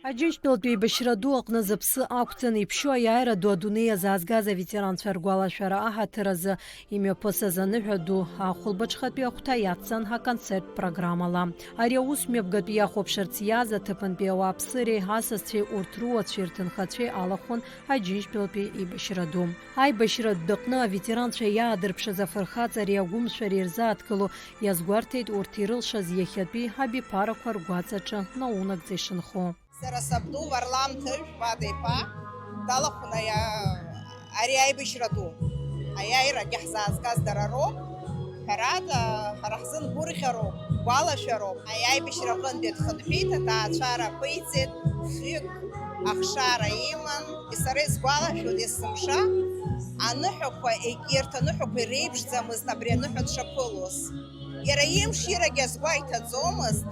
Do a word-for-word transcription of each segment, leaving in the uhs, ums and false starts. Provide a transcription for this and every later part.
Аџьынџьтәылатәи еибашьра ду аҟны зыԥсы ақәҵаны иԥшьоу аиааира ду адунеи иазаазгаз аветеранцәа ргәалашәара аҳаҭыр азы имҩаԥысыз аныҳәа ду ахәылбыҽхатәи ахәҭа иацҵан ҳаконцерттә программала. Ари аус мҩаԥгатәы иахәаԥшырц иааз аҭыԥантәи ауааԥсыреи асасцәеи урҭ руацәеи рҭынхацәеи алахәын Аџьынџьтәылатәи еибашьра ду. Аибашьратә дәаҟны аветеранцәа иаадырԥшыз афырхаҵареи агәымшәареи рзааҭгыло иазгәарҭеит урҭ ирылшаз иахьатәи абиԥарақәа ргәаҵаҿы наунагӡа ишынхо. Сара сабду Варлам Ҭыжә Бада-иԥа далахәын ари аибашьра ду. Аиааирагьы ҳзаазгаз дара роуп. Ҳәарада, ҳара ҳзын гәырӷьароуп, гәалашәароуп. Аиааибашьра аҟынтәи дхынҳәит, аҭаацәара ақәиҵеит, фҩык ахшара иман. Сара исгәалашәоит, есымша аныҳәақәа, егьырҭ аныҳәақәа иреиԥшӡамызт абри аныҳәа дшаԥылоз. Иара имширагь иазгәеиҭаӡомызт,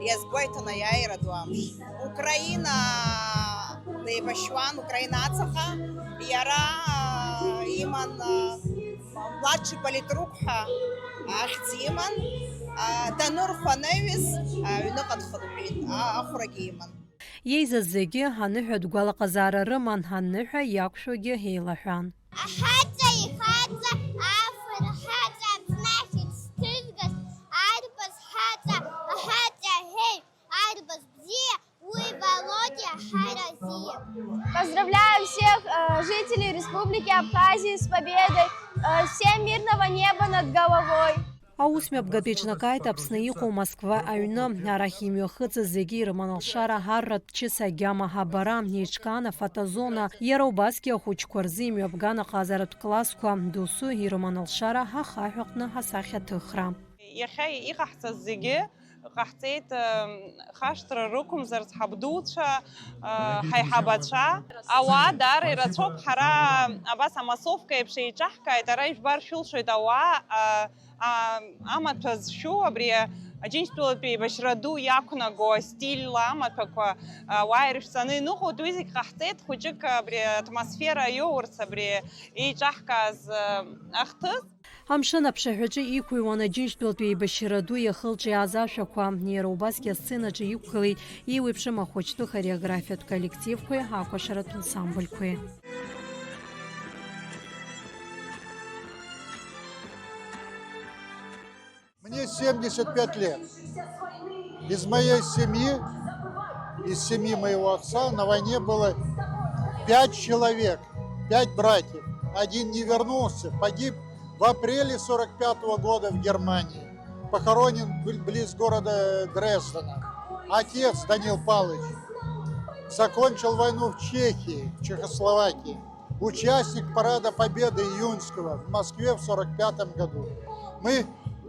иазгәеиҭон аиааира ду амш. Украина деибашьуан, Украина ацаҟа. Иара иман, младший политрук ҳәа ахьӡ иман. Данырхәа анаҩс, аҩныҟа дхынҳәит, ахәрагьы иман. Иеизаз зегьы аныҳәатә гәалаҟазаара рыман, аныҳәа иақәшәогьы еилаҳәан. Аҳаҵа ихаҵа, афырхаҵа, Аԥсны ахьӡ зҭызгаз, арбаз хаҵа, аҳаҵа аҳәеи, арбаз бзиа, уи Володиа Ҳаразиа. Поздравляю всех, э, жителей Республики Абхазии с победой! Э, всем мирного неба над головой! Аус мҩаԥгатәи еиҿнакааит Аԥсны иҟоу Москва аҩны. Арахь имҩахыҵыз зегьы ирыман алшара, арратә чыс, агьама, абара, еиҿкаан афотозона. Иара убасгьы ахәыҷқәа рзы имҩаԥган аҟазаратә классқәа, досу ирыман алшара ахаҳә аҟны асахьаҭыхра. Иахьа иҟаҳҵаз зегьы ҟаҳҵеит, ы, хашҭра рықәымзарц ҳабдуцәа, ы, ҳаиҳабацәа. Ауаа даара ирацәоуп, ҳара абас амассовка еиԥш еиҿаҳкааит, ара ижәбар шәылшоит ауаа, ы, а, амаҭәа зшәу, абри Аџьынџьтәылатәи еибашьра ду иақәнаго астильла амаҭәақәа, а, уа ирышәҵаны иныҟәоит, уи зегь ҟаҳҵеит, хәыҷык абри атмосфера иоурц, абри еиҿаҳкааз, а, ахҭыс. Амшын аԥшаҳәаҿы иқәыҩуан Аџьынџьтәылатәи еибашьра ду иахылҿиааз ашәақәа. Иара убасгьы асценаҿы иқәгылеит еиуеиԥшым ахәыҷтәы хореографиатә коллективқәеи акәашаратә ансамбльқәеи. Мне семьдесят пять лет. Из моей семьи, из семьи моего отца на войне было пять человек, пять братьев. Один не вернулся, погиб в апреле сорок пятого года в Германии. Похоронен бл-, близ города Дрездена. Отец Данил Палыч закончил войну в Чехии, в Чехословакии. Участник Парада Победы июньского в Москве в сорок пятом году. Мы,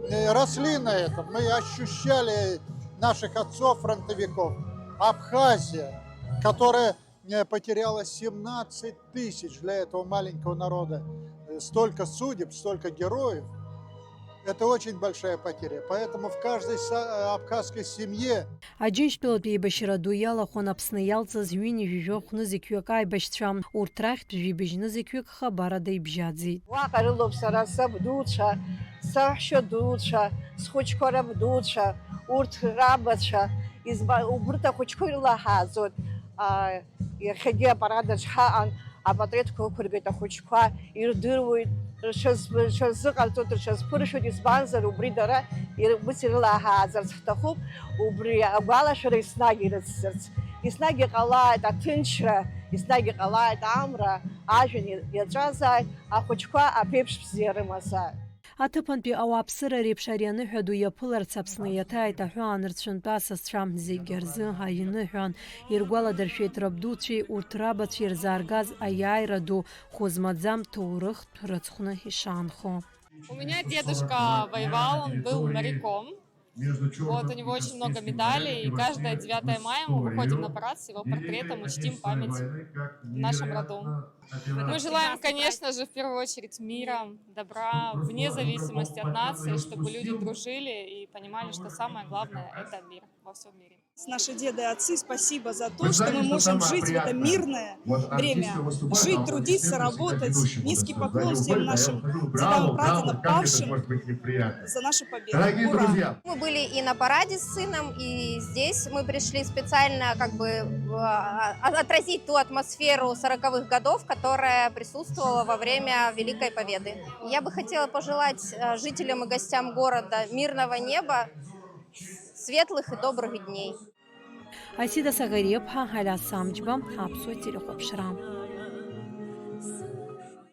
э, росли на этом, мы ощущали наших отцов-фронтовиков. Абхазия, которая, э, потеряла семнадцать тысяч для этого маленького народа, э, столько судеб, столько героев. Это очень большая потеря. Поэтому в каждой са-, э, абхазской семье Аџьынџьтәылатәи еибашьра ду иалахәын Аԥсны иалҵыз ҩынҩажәижәохә нызқьҩык аибашьцәа. Урҭ рахьтә жәибжь нызқьҩык хабарада ибжьаӡит. Уаҟа ирылоуп сара сабдуцәа, саҳәшьа дуцәа, схәыҷқәа рабдуцәа, урҭ рабацәа, изба-, убырҭ ахәыҷқәа ирылаҳааӡоит. А, иахьагьы апарадаҿ ҳаҟан, апатреҭқәа ықәыргеит ахәыҷқәа, ирдыруеит, рҽаз-, рҽазыҟарҵоит, рҽазԥыршәоит, избанзар, убри дара ир-, ус ирылаҳааӡарц ҳҭахуп, убри агәалашәара еснагь ирыцзарц. Еснагь иҟалааит аҭынчра, еснагь иҟалааит амра, ажәҩан иа-, иаҵәазааит, ахәыҷқәа аԥеиԥш бзиа рымазааит. Аҭыԥантәи ауааԥсыра реиԥш ари аныҳәа ду иаԥыларц Аԥсны иаҭааит аҳәаанырцәынтә асасцәа, зегьы рзы аиныҳәан. Иргәаладыршәеит рабдуцәеи урҭ рабацәеи ирзааргаз аиааира ду, хәы-змаӡам ҭоурыхтә рыцхәны ишаанхо. У меня дедушка воевал, он был моряком. Вот, у него очень много медалей, и каждое девятое мая мы выходим на парад с его портретом, учтим память в нашем роду. Мы желаем, конечно же, в первую очередь мира, добра, вне зависимости от нации, чтобы люди дружили и понимали, что самое главное — это мир во всём мире. Наши деды и отцы, спасибо за то, что мы можем жить в это мирное время, жить, трудиться, работать. Низкий поклон всем нашим дедам и прадедам, павшим за нашу победу. Ура! Мы были и на параде с сыном, и здесь мы пришли специально как бы а, отразить ту атмосферу сороковых годов, которая присутствовала во время Великой Победы. Я бы хотела пожелать э, жителям и гостям города мирного неба, светлых и добрых дней. Асида Саӷариаԥҳа, Алиас Самџьба, Аԥсуа телехәаԥшра.